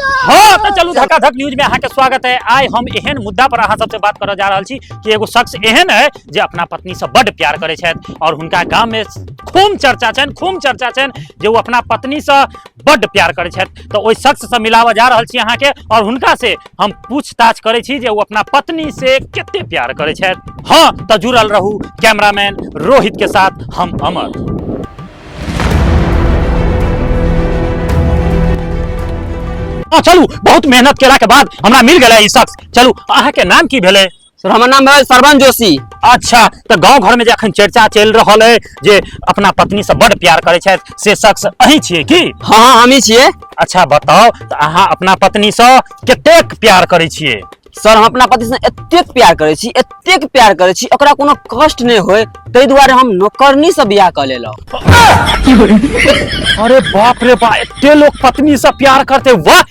हाँ तऽ चलू, धकाधक न्यूज में अहाँके स्वागत है। आइ हम एहन मुद्दा पर अहाँ सबसे बात करऽ जा रहल छी कि एगो शख्स एहन है जे अपना पत्नी से बड्ड प्यार करै छथि और हुनका गाम में खूब चर्चा छनि, खूब चर्चा छनि जे ओ अपना पत्नी से बड्ड प्यार करै छथि। तऽ ओहि शख्स से मिलाबऽ जा रहल छी अहाँके और हुनका से हम पूछताछ करै छी जे ओ अपना पत्नी से कते प्यार करै छथि। हाँ तऽ जुड़ल रहू, कैमरामैन रोहित के साथ हम अमर। हाँ चलू, बहुत मेहनत केला के बाद हमरा मिल गेलै ई शख्स। चलू, अहाँके नाम की भेलै? सर, हमर नाम भेल श्रवण जोशी। अच्छा, तऽ गांव घर में जे अखन चर्चा चलि रहल है जे अपना पत्नी से बड़ प्यार करै छथि, से शख्स अहीं छियै की? हाँ हाँ, हमही छियै। अच्छा बताउ तऽ अहाँ अपना पत्नी से कतेक प्यार करै छियै? सर, हम अपना पति से एतेक प्यार करै छी, एतेक प्यार करै छी, ओकरा कोनो कष्ट नहि होय ताहि दुआरे हम नौकरनी से बियाह कऽ लेलहुँ। अरे बाप रे बा, एते लोग पत्नी से प्यार करते, वाह।